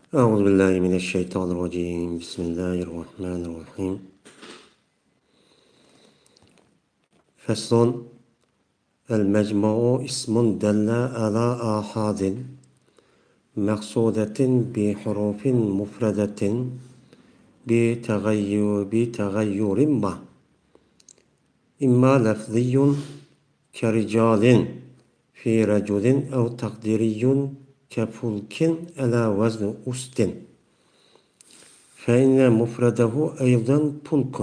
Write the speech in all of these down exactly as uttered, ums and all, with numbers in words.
أعوذ بالله من الشيطان الرجيم. بسم الله الرحمن الرحيم. فصل. المجموع اسم دل على آحاد مقصودة بحروف مفردة بتغير، بتغير ما، إما لفظي كرجال في رجل، أو تقديري كفلك على وزن أسد، فإن مفرده أيضا فلك،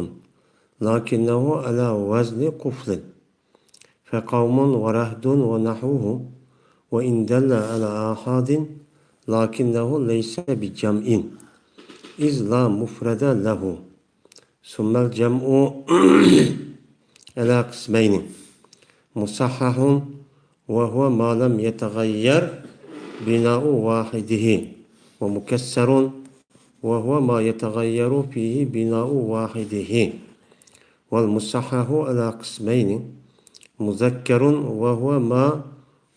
لكنه على وزن قفل، فقوم ورهد ونحوه، وإن دل على آحاد، لكنه ليس بجمع، إذ لا مفرد له. ثم الجمع على قسمين: مصحح وهو ما لم يتغير بناء واحده، ومكسر وهو ما يتغير فيه بناء واحده. والمصحح على قسمين: مذكر وهو ما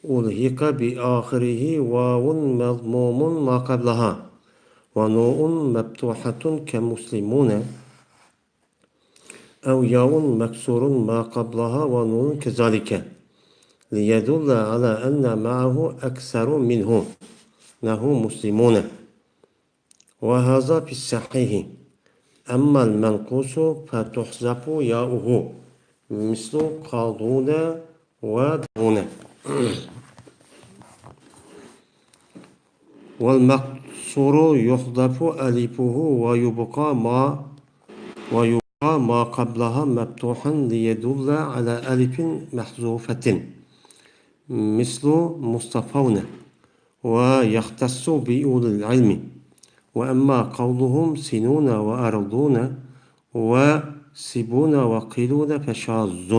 ألحق بآخره واو مضموم ما قبلها ونون مفتوحة كمسلمون، أو ياء مكسور ما قبلها ونون كذلك، ليدل على أن معه أكثر منه، نحو مسلمون، وهذا في الصحيح. أما المنقوص فتحذف ياؤه، مثل قاضون ودون. والمقصور يحذف ألفه ويبقى ما، ويبقى ما قبلها مفتوحا ليدل على ألف محذوفة، مثل مصطفون، ويختص بأولي العلم. وأما قولهم سنون وأرضون وسبون وقيلون فشاذ،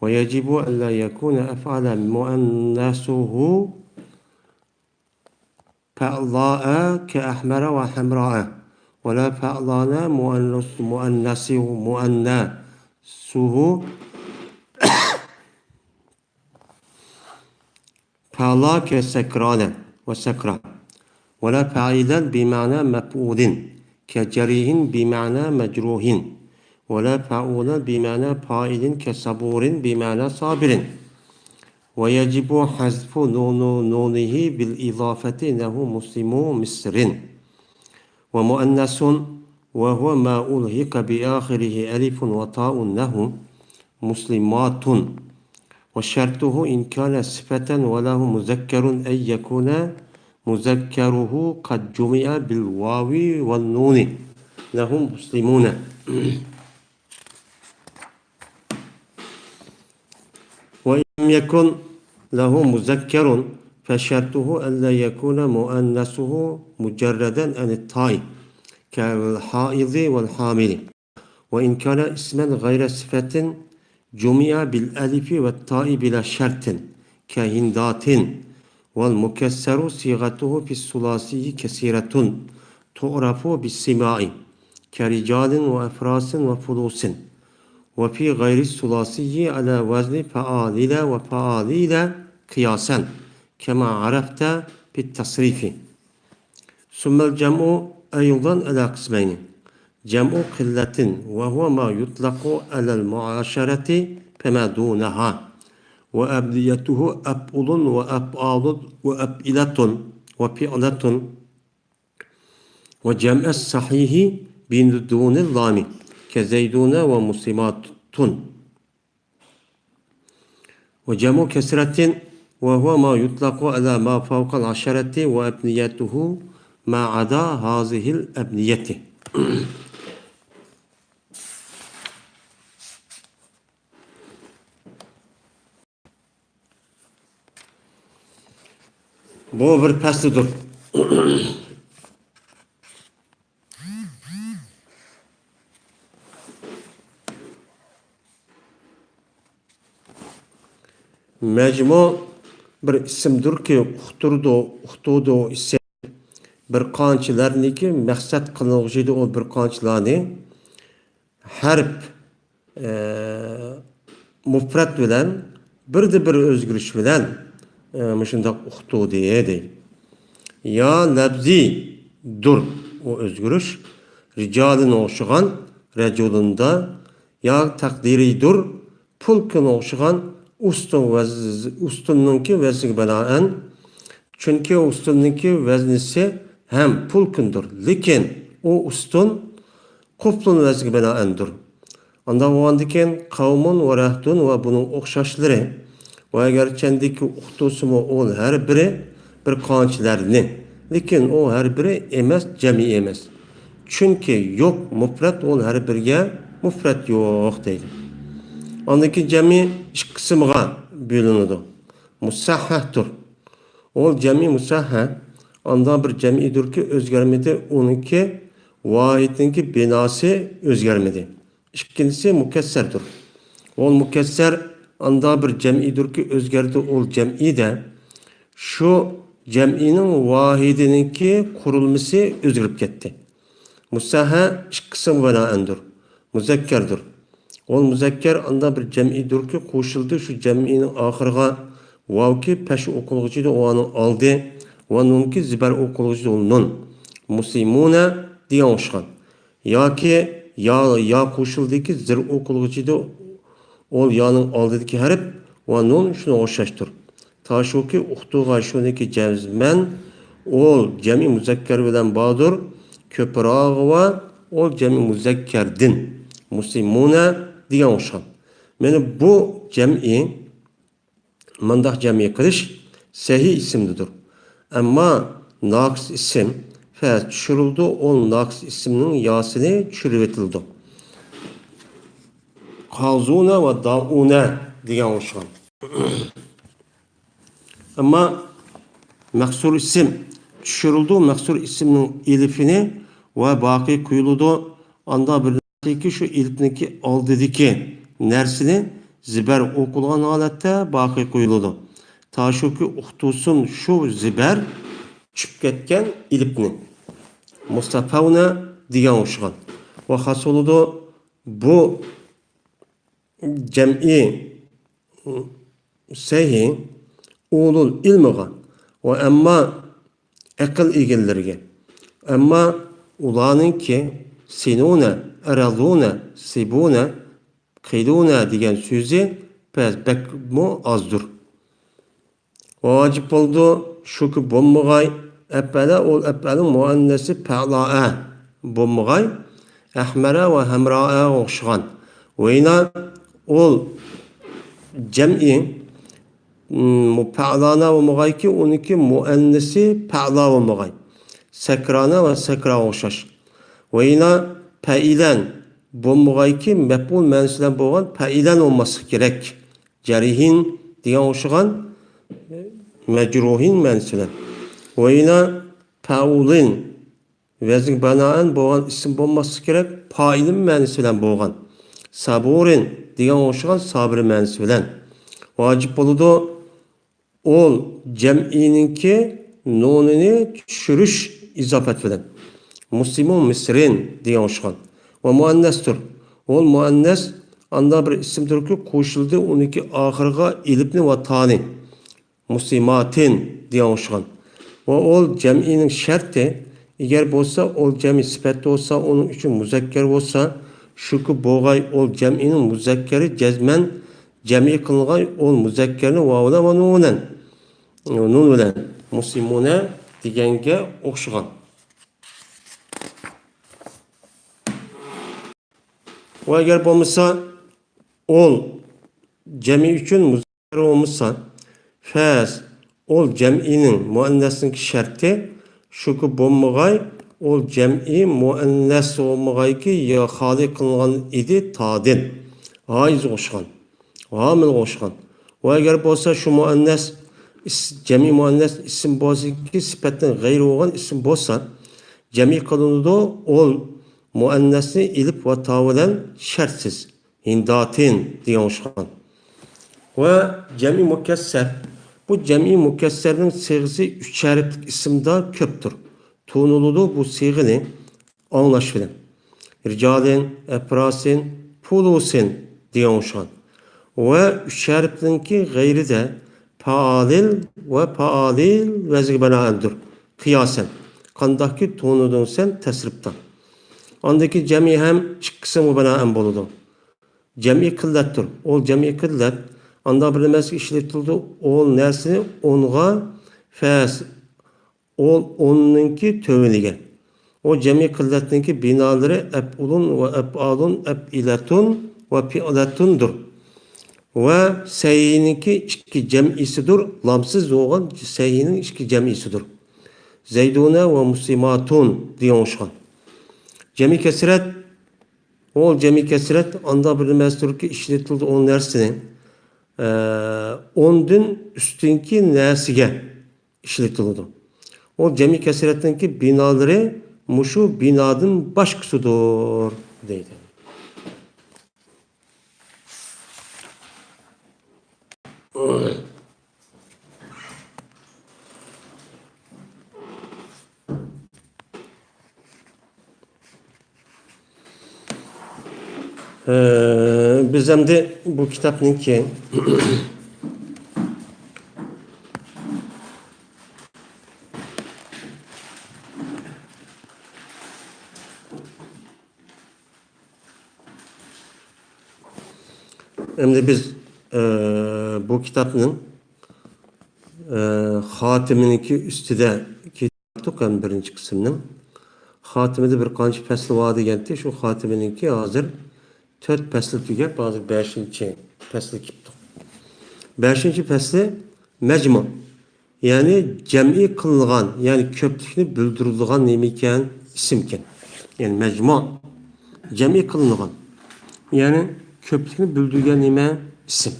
ويجب ألا يكون أفعل مؤنثه فعلاء كأحمر وحمراء، ولا فعلان مؤنث، مؤنث، مؤنثه فعلا كسكران وسكرة، ولا فاعلا بمعنى مفعول كجريح بمعنى مجروح، ولا فعولا بمعنى فاعل كصبور بمعنى صابر. ويجب حذف نون، نونه بالإضافة نحو مسلم مصر. ومؤنث وهو ما ألحق بآخره ألف وتاء نحو مسلمات. وشرطه إن كان صفة وله مذكر أن يكون مذكره قد جمع بالواو والنون نحو مسلمون. وإن لم يكن له مذكر فشرطه ألا يكون مؤنثه مجردا عن التاء كالحائض والحامل. وإن كان اسما غير صفة جمع بالألف والتاء بلا شرط كهندات. والمكسر صيغته في الثلاثي كثيرة تعرف بالسماع كرجال وأفراس وفلوس، وفي غير الثلاثي على وزن فعالل وفعاليل قياسا كما عرفت في التصريف. ثم الجمع أيضا على قسمين: جمع قلة وهو ما يطلق على المعاشرة فما دونها، وأبنيته أفعل وأفعال وأفعلة وفعلة، وجمع الصحيح بدون اللام كزيدون ومسلمات. وجمع كسرة وهو ما يطلق على ما فوق العشرة وأبنيته ما عدا هذه الأبنية. بۇ بىر پەسلىدۇر. مەجمۇ بىر ئىسىمدۇركى، ئۇقتۇرىدۇ، ئۇقتۇرىدۇ ئىسىم. بىر قانچىلارنىكى مەقسەت قىلىنغۇچىدۇ ئۇ بىر قانچىلارنى. ھەرپ، ئە، مۇپرەت بىلەن بىردە بىر ئۆزگىرىش بىلەن، ئە، مۇشۇنداق ئۇقتۇردى دەيدۇ. يا لەپزىي دۇر، ئۇ ئۆزگىرىش. رىجالىن ئوخشىغان، رەجۇلۇندا. يا تەقدىرىي دۇر، پۇلكىن ئوخشىغان ئۇستۇن ۋەز-، ئۇستۇننىڭكى ۋەزنىگە بىنائەن. چۈنكى ئۇستۇننىڭكى ۋەزنىسى ھەم پۇلكىندۇر. لېكىن ئۇ ئۇستۇن قۇفلۇن ۋەزنىگە بىنائەندۇر. ئانداق بولغاندىكىن، قەۋمۇن ۋە رەھدۇن ۋە بۇنىڭ ئوخشاشلىرى ۋە گەرچەندىكى ئۇختۇسىمۇ ئول ھەر بىرى بىر قانچىلەرنى، لېكىن ئۇ ھەر بىرى ئەمەس، جەمئىي ئەمەس. چۈنكى يوق مۇپرەت ئول ھەر بىرگە مۇپرەت يوق دەيدۇ. ئاندىن كېيىن جەمئىي ئىككى قىسىمغا بۆلۈنىدۇ. مۇسەھھەھدۇر. ئول جەمئىي مۇسەھھەھ، ئانداق بىر جەمئىيدۇركى ئۆزگەرمىدى، ئۇنىڭكى ۋاھىدنىڭكى بىناسى ئۆزگەرمىدى. ئىككىنچىسى مۇكەسسەردۇر. ئول مۇكەسسەر ئانداق بىر جەمئىيدۇركى ئۆزگەردى، ئول جەمئىيدە شۇ جەمئىينىڭ ۋاھىدىنىڭكى قۇرۇلمىسى ئۆزگىرىپ كەتتى. مۇسەھھەھ ئىككى قىسىمغا بىنائەندۇر. مۇزەككەردۇر. ئول مۇزەككەر ئانداق بىر جەمئىيدۇركى قوشۇلدى، شۇ جەمئىينىڭ ئاخىرىغا ۋاۋكى پەش ئوقۇلغۇچىدى، ئۇنىڭ ئالدى ۋە نۇنكى زىبەر ئوقۇلغۇچىدى، ئۇ نۇن. مۇسلىمۇنە دېگەن ئوخشىغان. ياكى يا، يا قوشۇلدىكى زىر ئوقۇلغۇچىدى، ئول يانىڭ ئالدىدىكى ھەرپ ۋە نۇن شۇنىڭغا ئوخشاشتۇر. تاشۇكى ئۇختۇغا شۇنىكى جەزمەن ئول جەمئىي مۇزەككەر بىلەن باردۇر، كۆپرەك ۋە ئول جەمئىي مۇزەككەردىن. مۇسلىمۇنە دېگەن ئوخشىغان. مانا بۇ جەمئىي، مۇنداق جەمئىي قىلىش سەھىھ ئىسىمدىدۇر. ئەمما ناقىس ئىسىم فەس چۈشۈرۈلىدۇ، ئول ناقىس ئىسىمنىڭ ياسىنى چۈشۈرۈۋېتىلىدۇ. قازۇنە ۋە دائۇنە دېگەن ئوخشىغان. ئەمما مەقسۇر ئىسىم چۈشۈرۈلىدۇ، مەقسۇر ئىسىمنىڭ ئېلىفىنى ۋە باقى قويۇلىدۇ. ئاندا بىر نەرسىكى شۇ ئېلىپنىڭكى ئالدىدىكى نەرسىنى زىبەر ئوقۇلغان ھالەتتە باقى قويۇلىدۇ. تاشۇكى ئۇختۇسۇن شۇ زىبەر چۈشۈپ كەتكەن ئېلىپنى. مۇستەفەۋنە دېگەن ئوخشىغان. ۋە خاس بولىدۇ بۇ جەمئىي سەھىھ ئۇلۇل ئىلمىغا ۋە ئەمما ئەقىل ئىگىلىرىگە. ئەمما ئۇلارنىڭكى سىنۇنە، ئەرەلۇنە، سىبۇنە، قىلۇنە دېگەن سۆزى بەز بەكمۇ ئازدۇر. ۋاجىپ بولىدۇ، شۇكى بولمىغاي، ئەپئەلە، ئول ئەپئەلنىڭ مۇئەننەسى پەئلائە بولمىغاي، ئەھمەرە ۋە ھەمرائەگە ئوخشىغان. ۋەينا ئول جەمئىي، م، پەئلانە بولمىغايكى، ئۇنىڭكى مۇئەننىسى پەئلا بولمىغاي. سەكرانە ۋە سەكراغا ئوخشاش. ۋەينا پەئىلەن بولمىغايكى، مەپئۇل مەنىسى بىلەن بولغان پەئىلەن بولماسلىقى كېرەك. جەرىھىن دېگەن ئوخشىغان مەجرۇھىن مەنىسى بىلەن. ۋەينا پەئۇلىن ۋەزنگە بىنائەن بولغان ئىسىم بولماسلىقى كېرەك، پائىلىن مەنىسى بىلەن بولغان. سابۇرىن دېگەن ئوخشىغان سابىر مەنىسى بىلەن. ۋاجىپ بولىدۇ ئول جەمئىينىڭكى نۇنىنى چۈشۈرۈش ئىزاپەت بىلەن. مۇسلىمۇ مىسرىن دېگەن ئوخشىغان. ۋە مۇئەننەستۇر. ئول مۇئەننەس ئاندا بىر ئىسىمدۇركى قوشۇلدى، ئۇنىڭكى ئاخىرىغا ئېلىپنى ۋە تانى. مۇسلىماتىن دېگەن ئوخشىغان. ۋە ئول جەمئىنىڭ شەرتى، ئەگەر بولسا ئول جەمئى سۈپەتتە بولسا، ئۇنىڭ ئۈچۈن مۇزەككەر بولسا، شۇكى بولغاي ئول جەمئىنىڭ مۇزەككەرى جەزمەن جەمئىي قىلىنغاي ئول مۇزەككەرنى ۋاۋ بىلەن ۋە نۇن بىلەن، نۇن بىلەن مۇسلىمۇنە دېگەنگە ئوخشىغان. ۋە ئەگەر بولمىسا، ئول جەمئىي ئۈچۈن مۇزەككەر بولمىسا، فەس ئول جەمئىينىڭ مۇئەننەسنىڭكى شەرتى، شۇكى بولمىغاي، ئول جەمئىي مۇئەننەس بولمىغايكى، يا خالىي قىلىنغان ئىدى تادىن. ھايزغا ئوخشىغان. ھامىلغا ئوخشىغان. ۋە ئەگەر بولسا شۇ مۇئەننەس ئىس-، جەمئىي مۇئەننەس ئىسىم بولسىكى سۈپەتتىن غەيرى بولغان ئىسىم بولسا، جەمئىي قىلىنىدۇ، ئول مۇئەننەسنى ئېلىپ ۋە تا بىلەن شەرتسىز. ھىنداتىن دېگەن ئوخشىغان. ۋە جەمئىي مۇكەسسەر. بۇ جەمئىي مۇكەسسەرنىڭ سىغىسى ئۈچ ھەرپلىك ئىسىمدا كۆپتۇر. تونۇلىدۇ بۇ سىغىنى ئاڭلاش بىلەن. رىجالىن، ئەپراسىن، پۇلۇسىن دېگەن ئوخشىغان. ۋە ئۈچ ھەرپنىڭكى غەيرىدە پائالىل ۋە پائالىل ۋەزنىگە بىنائەندۇر. قىياسەن. قانداقكى تونۇدۇڭ سەن تەسرىپتا. ئاندىكى جەمئىي ھەم ئىككى قىسىمغا بىنائەن بولىدۇ. جەمئىي قىللەتتۇر. ئۇ جەمئىي قىللەت. ئاندا بىر نەرسە ئىشلىتىلىدۇ. ئۇ نەرسىنى ئونغا فەس، ئۇ ئوننىڭكى تۆۋىنىگە. ئۇ جەمئىي قىللەتنىڭكى بىنالىرى ئەپئۇلۇن ۋە ئەپئالۇن، ئەپئىلەتۇن ۋە پىئلەتۇندۇر. ۋە سەھىھنىڭكى ئىككى جەمئىسىدۇر. لامسىز بولغان سەھىھنىڭ ئىككى جەمئىسىدۇر. زەيدۇنە ۋە مۇسلىماتۇن دېگەن ئوخشىغان. جەمئىي كەسرەت، ئۇ جەمئىي كەسرەت ئاندا بىر نەرسىدۇركى ئىشلىتىلىدۇ ئۇ نەرسىنى، ئە، ئوندىن ئۈستۈنكى نەرسىگە ئىشلىتىلىدۇ. ئۇ جەمئىي كەسرەتنىڭكى بىنالىرى مۇشۇ بىنادىن باشقىسىدۇر دەيدۇ. ئە، بىز ئەمدى بۇ كىتابنىڭكى، ئەمدى بىز، ئە، بۇ كىتابنىڭ، ئە، خاتىمىنىڭكى ئۈستىدە كېتىپتۇق، ھەم بىرىنچى قىسىمنىڭ خاتىمىدە بىر قانچە پەسلى بار دېگەنتى. شۇ خاتىمىنىڭكى ھازىر تۆت پەسلى تۈگەپ، ھازىر بەشىنچى پەسلى كېلىپتۇق. بەشىنچى پەسلى مەجمۇ. يەنى جەمئىي قىلىنغان، يەنى كۆپلۈكنى بىلدۈرىدىغان نېمە ئىكەن؟ ئىسىمكەن. يەنى مەجمۇ جەمئىي قىلىنغان، يەنى كۆپلۈكنى بىلدۈرگەن نېمە؟ ئىسىم.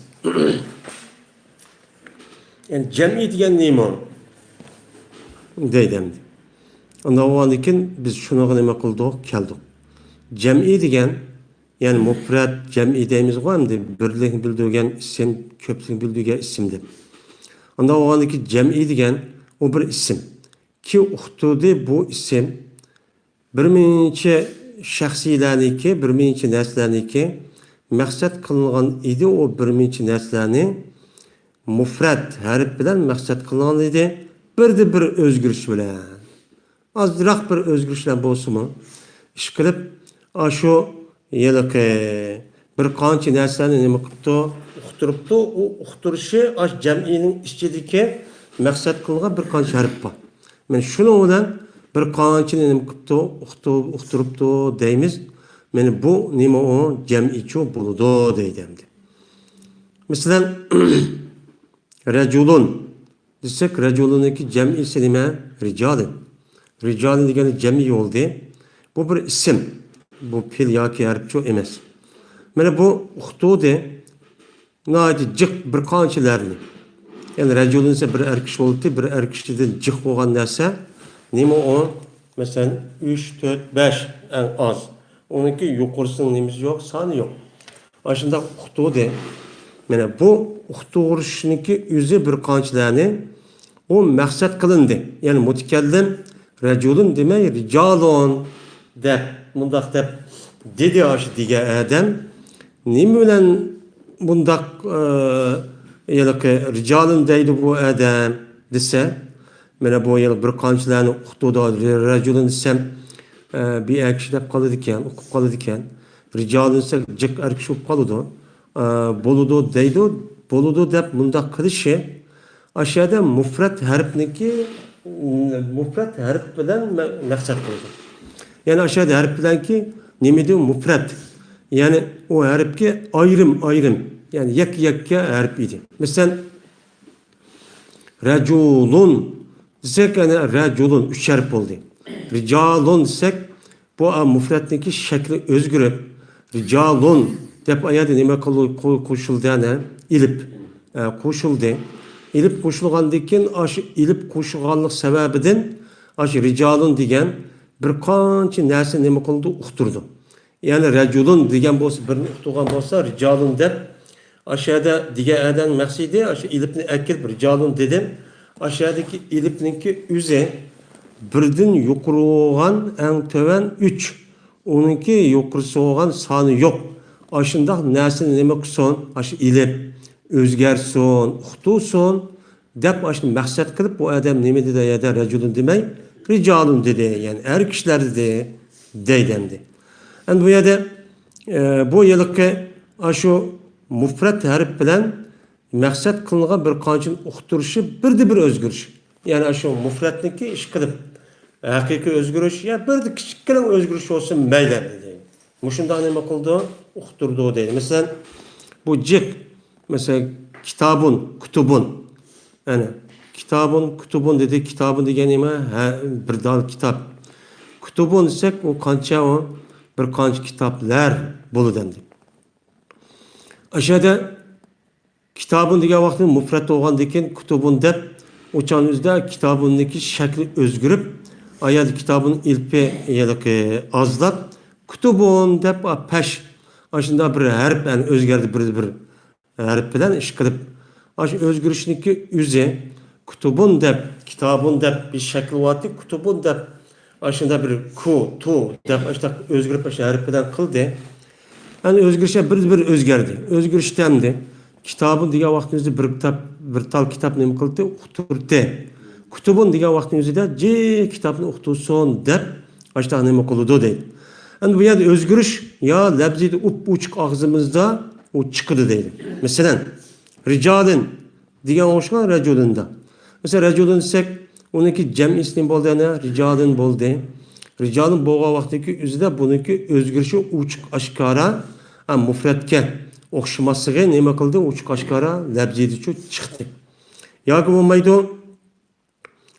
يەنى جەمئىي دېگەن نېمە؟ دەيدۇ ئەمدى. ئۇنداق بولغاندىن كېيىن بىز شۇنىڭغا نېمە قىلدۇق؟ كەلدۇق. جەمئىي دېگەن يەنى مۇپرەت، جەمئىي دەيمىزغۇ ئەمدى، بىرلىكنى بىلدۈرگەن ئىسىم، كۆپلۈكنى بىلدۈرگەن ئىسىم دەپ. ئانداق بولغاندىكى جەمئىي دېگەن ئۇ بىر ئىسىم. كى ئۇقتۇردى بۇ ئىسىم بىر مىنچە شەخسلەرنىكى، بىر مىنچە نەرسىلەرنىكى مەقسەت قىلىنغان ئىدى، ئۇ بىر مىنچە نەرسىلەرنى مۇپرەت ھەرپ بىلەن مەقسەت قىلىنغان ئىدى. بىردە بىر ئۆزگىرىش بىلەن. ئازراق بىر ئۆزگىرىشلەر بولسىمۇ، ئىشقىلىپ، ئاشۇ ھېلىقى بىر قانچە نەرسىلەرنى نېمە قىپتۇ؟ ئۇقتۇرۇپتۇ. ئۇ ئۇقتۇرۇشى ئاش جەمئىينىڭ ئىچىدىكى مەقسەت قىلغان بىر قانچە ھەرپ بار. مانا شۇنىڭ بىلەن بىر قانچىنى نېمە قىپتۇ؟ ئۇقتۇ-، ئۇقتۇرۇپتۇ دەيمىز. مانا بۇ نېمە ئۇ؟ جەمئىيچۇ بولىدۇ دەيدۇ ئەمدى. مەسىلەن، رەجۇلۇن دېسەك، رەجۇلۇننىڭكى جەمئىسى نېمە؟ رىجالىن. رىجالىن دېگەن جەمئىي بولدى. بۇ بىر ئىسىم. بۇ پېئىل ياكى ھەرپچۇ ئەمەس. مانا بۇ ئۇقتۇردى ناھايىتى جىق بىر قانچىلەرنى. يەنى رەجۇلۇن دېسە بىر ئەر كىشى بولدى، بىر ئەر كىشىدىن جىق بولغان نەرسە. نېمە ئۇ؟ مەسىلەن، ئۈچ، تۆت، بەش ئەڭ ئاز. ئۇنىڭكى يۇقىرىسىنىڭ نېمىسى يوق، سانى يوق. ئاشۇنداق ئۇقتۇردى. مانا بۇ ئۇقتۇرۇشنىڭكى ئۆزى بىر قانچىلەرنى ئۇ مەقسەت قىلىندى. يەنى مۇتەكەللىم رەجۇلۇن دېمەي، رىجالۇن دەپ، مۇنداق دەپ دېدى ئاشۇ دېگەن ئادەم. نېمە بىلەن بۇنداق، ئە، ھېلىقى رىجالۇن دەيدۇ بۇ ئادەم دېسە، مانا بۇ يەنە بىر قانچىلەرنى ئۇقتۇردى. رەجۇلۇن دېسەم، ئە، بىر ئەر كىشى دەپ قالىدىكەن، ئۇقۇپ قالىدىكەن. رىجالۇن دېسە جىق ئەر كىشى بولۇپ قالىدۇ. ئە، بولىدۇ دەيدۇ، بولىدۇ دەپ مۇنداق قىلىشى ئاشۇ يەردە مۇپرەت ھەرپنىڭكى، مۇپرەت ھەرپ بىلەن مە-، مەقسەت قىلىدۇ. يەنى ئاشۇ يەردە ھەرپ بىلەنكى نېمىدى؟ مۇپرەت. يەنى ئۇ ھەرپكە ئايرىم-ئايرىم، يەنى يەككە-يەككە ھەرپ ئىدى. مەسىلەن، رەجۇلۇن دېسەك، يەنە رەجۇلۇن ئۈچ ھەرپ بولدى. رىجالۇن دېسەك، بۇ، ئا، مۇپرەتنىڭكى شەكلى ئۆزگىرىپ، رىجالۇن دەپ ئايەردە نېمە قىلدى؟ قو-، قوشۇلدى، ئەنە، ئېلىپ، ئە، قوشۇلدى. ئېلىپ قوشۇلغاندىن كېيىن، ئاشۇ ئېلىپ قوشۇلغانلىق سەۋەبىدىن، ئاشۇ رىجالۇن دېگەن بىر قانچە نەرسە نېمە قىلدى؟ ئۇقتۇردى. يەنى رەجۇلۇن دېگەن بولسا، بىرنى ئۇقتۇرغان بولسا، رىجالۇن دەپ، ئاشۇ يەردە دېگەن ئادەمنىڭ مەقسىتى، ئاشۇ ئېلىپنى ئەكىرىپ، رىجالۇن دېدىم. ئاشۇ يەردىكى ئېلىپنىڭكى ئۆزى بىردىن يۇقىرى بولغان ئەڭ تۆۋەن ئۈچ، ئۇنىڭكى يۇقىرىسى بولغان سانى يوق. ئاشۇنداق نەرسىنى نېمە قىلسۇن؟ ئاشۇ ئېلىپ ئۆزگەرسۇن، ئۇقتۇرسۇن. دەپ ئاشۇنى مەقسەت قىلىپ، بۇ ئادەم نېمە دېدى يەردە رەجۇلۇن دېمەي، رىجالۇن دېدى. يەنى ئەر كىشىلەر دېدى، دەيدۇ ئەمدى. ئەمدى بۇ يەردە، ئە، بۇ ھېلىقى ئاشۇ مۇفرەت ھەرپ بىلەن مەقسەت قىلىنغان بىر قانچىنى ئۇقتۇرۇشى بىردە بىر ئۆزگىرىش. يەنى ئاشۇ مۇفرەتنىكى ئىشقىلىپ ھەقىقىي ئۆزگىرىش يا بىردە كىچىككىنە ئۆزگىرىش بولسۇن مەيلى دېدى. مۇشۇنداق نېمە قىلىدۇ؟ ئۇقتۇردى دەيدۇ. مەسىلەن، بۇ جىق، مەسىلەن، كىتابۇن، كۇتۇبۇن. ئەنە، كىتابۇن، كۇتۇبۇن دېدى. كىتابۇن دېگەن نېمە؟ ھە، بىر دال كىتاب. كۇتۇبۇن دېسەك، ئۇ قانچە ئۇ؟ بىر قانچە كىتابلار بولىدۇ ئەمدى. ئاشۇ يەردە كىتابۇن دېگەن ۋاقىتتا مۇفرەت بولغاندىن كېيىن كۇتۇبۇن دەپ، ئۇ چاغنىڭ ئۆزىدە كىتابۇننىڭكى شەكلى ئۆزگىرىپ، ئايەردە كىتابۇن ئېلىپى ھېلىقى ئازلاپ، كۇتۇبۇن دەپ، ئا، پەش، ئاشۇنداق بىر ھەرپ، يەنى ئۆزگەردى بىر، بىر ھەرپ بىلەن ئىش قىلىپ، ئاشۇ ئۆزگىرىشنىڭكى ئۆزى كۇتۇبۇن دەپ، كىتابۇن دەپ بىر شەكىل بارتى، كۇتۇبۇن دەپ، ئاشۇنداق بىر كۇ، تۇ دەپ ئاشۇنداق ئۆزگىرىپ، ئاشۇ ھەرپ بىلەن قىلدى. يەنى ئۆزگىرىشى بىر، بىر ئۆزگەردى. ئۆزگىرىشتە ئەمدى كىتابۇن دېگەن ۋاقىتنىڭ ئۆزىدە بىر كىتاب، بىر تال كىتاب نېمە قىلدى؟ ئۇقتۇردى. كۇتۇبۇن دېگەن ۋاقىتنىڭ ئۆزىدە جىق كىتابنى ئۇقتۇرسۇن دەپ، ئاشۇنداق نېمە قىلىدۇ دەيدۇ. ئەمدى بۇ يەردە ئۆزگىرىش يا لەپزىيدە ئوپئوچۇق ئاغزىمىزدا ئۇ چىقىدۇ دەيدۇ. مەسىلەن، رىجالىن دېگەن ئوخشىغان رەجۇلىندا. مەسىلەن، رەجۇلىن دېسەك، ئۇنىڭكى جەمئىسى نېمە بولدى يەنە؟ رىجالىن بولدى. رىجالىن بولغان ۋاقتىدىكى ئۆزىدە بۇنىڭكى ئۆزگىرىشى ئوچۇق ئاشكارا، ھە، مۇفرەتكە ئوخشىماسلىقى نېمە قىلدى؟ ئوچۇق ئاشكارا لەپزىيدىچۇ چىقتى. ياكى بولمايدۇ،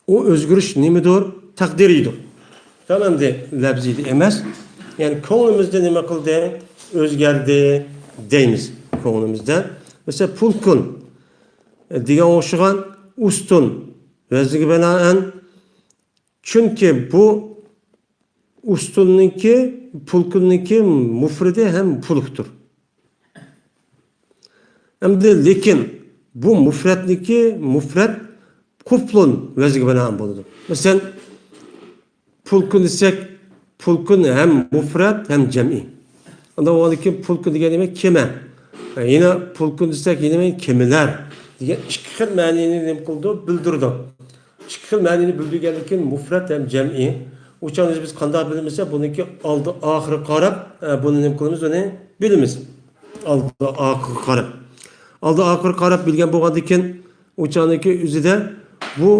ئۇ ئۆزگىرىش نېمىدۇر؟ تەقدىرىيدۇر. تامامدى لەپزىيدە ئەمەس. يەنى كۆڭلىمىزدە نېمە قىلدى؟ ئۆزگەردى دەيمىز كۆڭلىمىزدە. مەسىلەن، پۇلكۇن دېگەن ئوخشىغان ئۇستۇن ۋەزنىگە بىنائەن. چۈنكى بۇ ئۇستۇننىڭكى، پۇلكۇننىڭكى مۇفرىدى ھەم پۇلكتۇر. ئەمدى لېكىن بۇ مۇفرەتنىكى مۇفرەت قۇپلۇن ۋەزنىگە بىنائەن بولىدۇ. مەسىلەن، پۇلكۇن دېسەك، پۇلكۇن ھەم مۇفرەت ھەم جەمئىي. ئاندىن ئۇنىڭدىن كېيىن پۇلكۇن دېگەن نېمە؟ كېمە. يەنە پۇلكۇن دېسەك، يەنە كېمىلەر دېگەن ئىككى خىل مەنىنى نېمە قىلىدۇ؟ بىلدۈرىدۇ. ئىككى خىل مەنىنى بىلدۈرگەندىن كېيىن مۇفرەت ھەم جەمئىي. ئۇ چاغدا بىز قانداق بىلىمىز؟ بۇنىڭكى ئالدى ئاخىرىغا قاراپ، ئە، بۇنى نېمە قىلىمىز؟ ئۇنى بىلىمىز. ئالدى ئاخىرىغا قاراپ. ئالدى ئاخىرىغا قاراپ بىلگەن بولغاندىن كېيىن، ئۇ چاغنىڭكى ئۆزىدە بۇ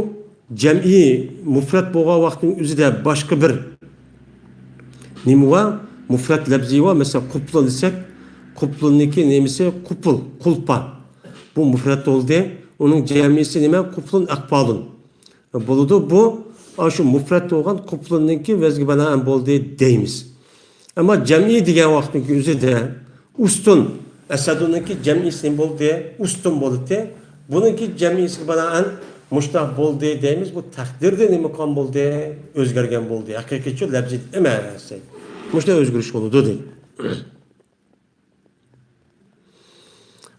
جەمئىي مۇفرەت بولغان ۋاقىتنىڭ ئۆزىدە باشقا بىر نېمە بار؟ مۇفرەت لەپزى بار. مەسىلەن، قۇپلۇن دېسەك، قۇپلۇننىڭكى نېمىسى؟ قۇپۇل، قۇلپا. بۇ مۇفرەت بولدى. ئۇنىڭ جەمئىسى نېمە؟ قۇپلۇن ئەقپالۇن. بولىدۇ. بۇ، ئاشۇ مۇفرەت بولغان قۇپلۇننىڭكى ۋەزنىگە بىنائەن بولدى دەيمىز. ئەمما جەمئىي دېگەن ۋاقىتنىڭكى ئۆزىدە ئۇستۇن، ئەسەدۇننىڭكى جەمئىسى نېمە بولدى؟ ئۇستۇن بولدى. بۇنىڭكى جەمئىسىگە بىنائەن مۇشۇنداق بولدى دەيمىز. بۇ تەقدىردە نېمە قىلغان بولدى؟ ئۆزگەرگەن بولدى. ھەقىقىيچۇ لەپزى ئەمەس. مۇشۇنداق ئۆزگىرىش بولىدۇ دەيدۇ.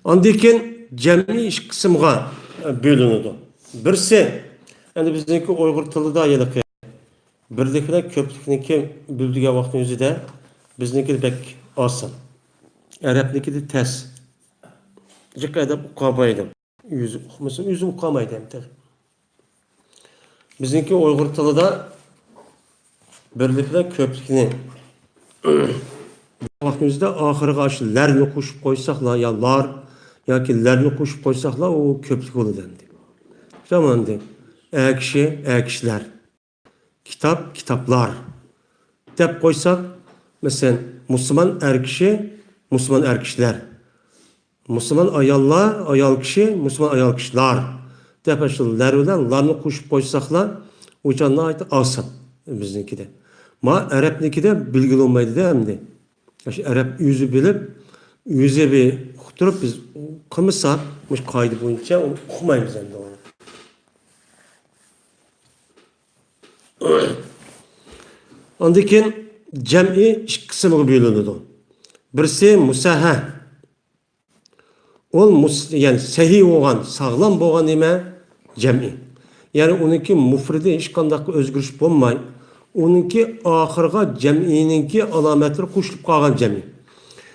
ئاندىن كېيىن جەمئىي ئىككى قىسىمغا بۆلۈنىدۇ. بىرسى، ئەمدى بىزنىڭكى ئۇيغۇر تىلىدا ھېلىقى بىرلىك بىلەن كۆپلۈكنىڭكى بۆلىدىغان ۋاقتىنىڭ ئۆزىدە بىزنىڭكى بەك ئاسان. ئەرەبنىڭكىدە تەس. جىق ئادەم ئۇقالمايدۇ. ئۆزى ئۇقمىسا، ئۆزى ئۇقالمايدۇ ھەم تېخى. بىزنىڭكى ئۇيغۇر تىلىدا بىرلىك بىلەن كۆپلۈكنى ۋاقتىمىزدا ئاخىرىغا ئاشۇ لەرنى قوشۇپ قويساقلا، يا لار ياكى لەرنى قوشۇپ قويساقلا، ئۇ كۆپلۈك بولىدۇ ئەمدى. تامامدى. ئەر كىشى، ئەر كىشىلەر. كىتاب، كىتابلار. دەپ قويساق، مەسىلەن، مۇسۇلمان ئەر كىشى، مۇسۇلمان ئەر كىشىلەر. مۇسۇلمان ئاياللار، ئايال كىشى، مۇسۇلمان ئايال كىشىلەر دەپ ئاشۇ لەر بىلەن لارنى قوشۇپ قويساقلا، ئۇ چاغ ناھايىتى ئاسان بىزنىڭكىدە. ما ئەرەبنىڭكىدە بىلگىلى بولمايدۇ-دە ئەمدى. ئاشۇ ئەرەب ئۆزى بىلىپ، ئۆزى بىر ئۇقتۇرۇپ، بىز قىلمىساق، مۇشۇ قائىدە بويىچە ئۇنى ئۇقمايمىز ئەمدى ئۇنى. ئاندىن كېيىن جەمئىي ئىككى قىسىمغا بۆلۈنىدۇ. بىرسى مۇسەھھە. ئۇ مۇس-، يەنى سەھىھ بولغان، ساغلام بولغان نېمە؟ جەمئىي. يەنى ئۇنىڭكى مۇفرىدى ھېچقانداق ئۆزگىرىش بولماي، ئۇنىڭكى ئاخىرىغا جەمئىينىڭكى ئالامەتلىرى قوشۇلۇپ قالغان جەمئىي.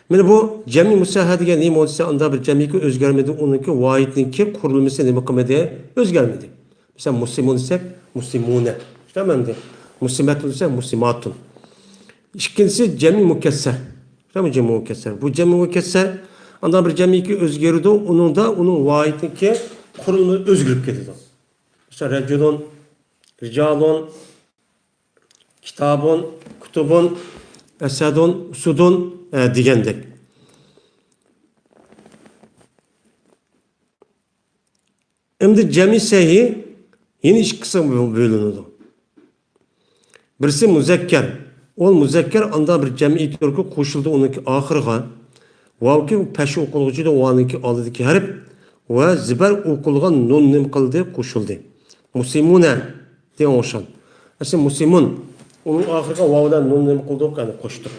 مانا بۇ جەمئىي مۇسەھھەر دېگەن نېمە دېسە، ئانداق بىر جەمئىيكى ئۆزگەرمىدى، ئۇنىڭكى ۋاھىدنىڭكى قۇرۇلمىسى نېمە قىلمىدى؟ ئۆزگەرمىدى. مەسىلەن، مۇسلىمۇن دېسەك، مۇسلىمۇنە. ئىشلەمەمدى. مۇسلىمەتۇن دېسەك، مۇسلىماتۇن. ئىككىنچىسى جەمئىي مۇكەسسەر. ئىشلەمە جەمئىي مۇكەسسەر. بۇ جەمئىي مۇكەسسەر ئانداق بىر جەمئىيكى ئۆزگىرىدۇ، ئۇنىڭدا ئۇنىڭ ۋاھىدنىڭكى قۇرۇلمىسى ئۆزگىرىپ كېتىدۇ. مەسىلەن، رەجۇلۇن، رىجالۇن، كىتابۇن، كۇتۇبۇن، ئەسەدۇن، ئۇسۇدۇن، ئە، دېگەندەك. ئەمدى جەمئىي سەھىھ يەنە ئىككى قىسىمغا بۆ-، بۆلۈنىدۇ. بىرسى مۇزەككەر. ئۇ مۇزەككەر ئانداق بىر جەمئىي تۈركى قوشۇلدى ئۇنىڭكى ئاخىرىغا. ۋاۋكى پەشۋا ئوقۇلغۇچىدۇر، ۋانىڭكى ئالدىدىكى ھەرپ ۋە زىبەر ئوقۇلغان نۇن نېمە قىلدى؟ قوشۇلدى. مۇسلىمۇنە دېگەن ئوخشاش. ئەسلى مۇسلىمۇن. ئۇنىڭ ئاخىرىغا ۋاۋ بىلەن نۇن نېمە قىلدۇق؟ يەنى قوشتۇق.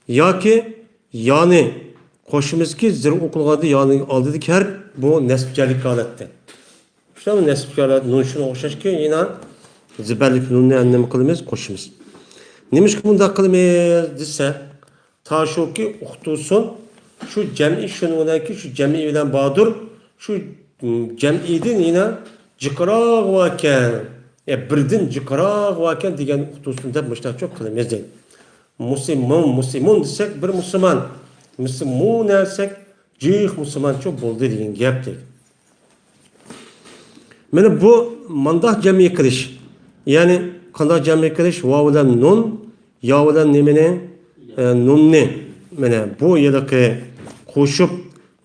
ياكى يانى قوشىمىزكى، زىر ئوقۇلغاندا يانىڭ ئالدىدىكى ھەرپ بۇ نەسبچەنلىك ھالەتتە. شۇ نەسبچەنلىك ھالەت نۇن شۇنىڭغا ئوخشاشكى، يەنە زىبەرلىك نۇننى نېمە قىلىمىز؟ قوشىمىز. نېمىشقا بۇنداق قىلىمىز دېسە، تاشۇكى ئۇختۇسۇن، شۇ جەمئىي شۇنىڭ بىلەنكى، شۇ جەمئىي بىلەن باردۇر، شۇ، م، جەمئىيدىن يەنە جىقراق باركەن، يا بىردىن جىقراق باركەن دېگەن ئۇختۇسۇن دەپ مۇشۇنداق چوق قىلىمىز دەيدۇ. مۇسلىمۇن، مۇسلىمۇن دېسەك، بىر مۇسۇلمان. مۇسلىمۇنە دېسەك، جىق مۇسۇلمانچۇ بولدى دېگەن گەپ دەيدۇ. مانا بۇ مانداق جەمئىي قىلىش. يەنى قانداق جەمئىي قىلىش؟ ۋاۋ بىلەن نۇن، يا بىلەن نېمىنى؟ ئە، نۇننى. مانا بۇ ھېلىقى قوشۇپ،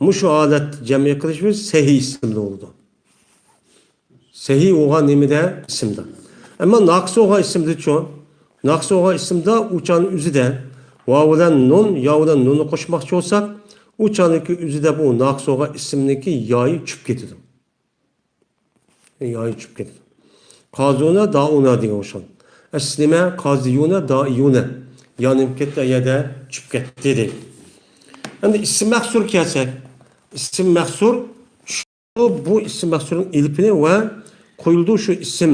مۇشۇ ھالەتتە جەمئىي قىلىش بىز سەھىھ ئىسىمدا بولىدۇ. سەھىھ بولغان نېمىدە؟ ئىسىمدا. ئەمما ناقىس بولغان ئىسىمدىچۇ؟ ناقىس بولغان ئىسىمدا ئۇ چاغنىڭ ئۆزىدە ۋاۋ بىلەن نۇن، يا بىلەن نۇننى قوشماقچى بولساق، ئۇ چاغنىڭكى ئۆزىدە بۇ ناقىس بولغان ئىسىمنىڭكى يايى چۈشۈپ كېتىدۇ. يايى چۈشۈپ كېتىدۇ. قازۇنا، دائۇنا دېگەن ئوخشاش. ئەسلى نېمە؟ قازىيۇنا، دائىيۇنا. يا نېمە كەتتى؟ ئەيەدە چۈشۈپ كەتتى دەيدۇ. ئەمدى ئىسىم مەھسۇر كەلسەك، ئىسىم مەھسۇر بۇ ئىسىم مەھسۇرنىڭ ئېلىپىنى ۋە قويۇلىدۇ شۇ ئىسىم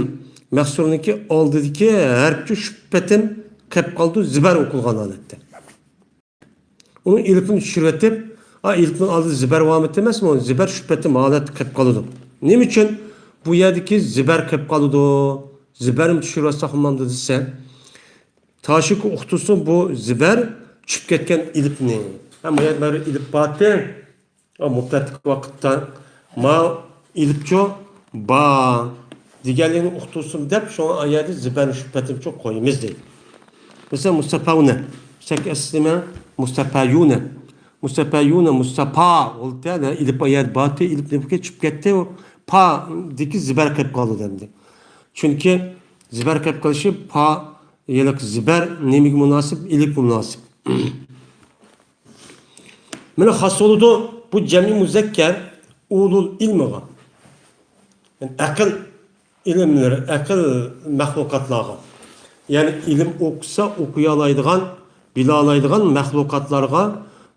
مەھسۇرنىڭكى ئالدىدىكى ھەرپچۇ شۇ پېتىم قېلىپ قالىدۇ، زىبەر ئوقۇلغان ھالەتتە. ئۇنىڭ ئېلىپىنى چۈشۈرۈۋېتىپ، ئا، ئېلىپنىڭ ئالدىدا زىبەر ۋارمىتى ئەمەسمۇ؟ زىبەر شۇ پېتىم ھالەتتە قېلىپ قالىدۇ. نېمە ئۈچۈن بۇ يەردىكى زىبەر قېلىپ قالىدۇ؟ زىبەرنى چۈشۈرۈۋەتسەك بولمامدۇ دېسە، تاشۇكى ئۇختۇسۇن بۇ زىبەر چۈشۈپ كەتكەن ئېلىپنى. ھە، ما يەردە بىر ئېلىپ بارتى. ئا، مۇبتەدىلىك ۋاقىتتا ما ئېلىپچۇ با دېگەنلىكنى ئۇقتۇرسۇن دەپ، شۇڭا ئا يەردە زىبەرنى شۇ پېتىمچۇ قويىمىز دەيدۇ. مەسىلەن، مۇستەپەۋنە. سەك ئەسلىمە مۇستەپەيۇنە. مۇستەپەيۇنە، مۇستەپا بولدى. ئېلىپ ئا يەردە بارتى، ئېلىپ نېمىگە چۈشۈپ كەتتى؟ پا دىكى زىبەر قېلىپ قالدى دەمدى. چۈنكى زىبەر قېلىپ قېلىشى پا، ھېلىقى زىبەر نېمىگە مۇناسىپ؟ ئېلىپقا مۇناسىپ. مانا خاس بولىدۇ بۇ جەمئىي مۇزەككەر ئۇلۇل ئىلمىغا. يەنى ئەقىل ئىلىملىرى، ئەقىل مەخلۇقاتلارغا. يەنى ئىلىم ئوقۇسا ئوقۇيالايدىغان، بىلالايدىغان مەخلۇقاتلارغا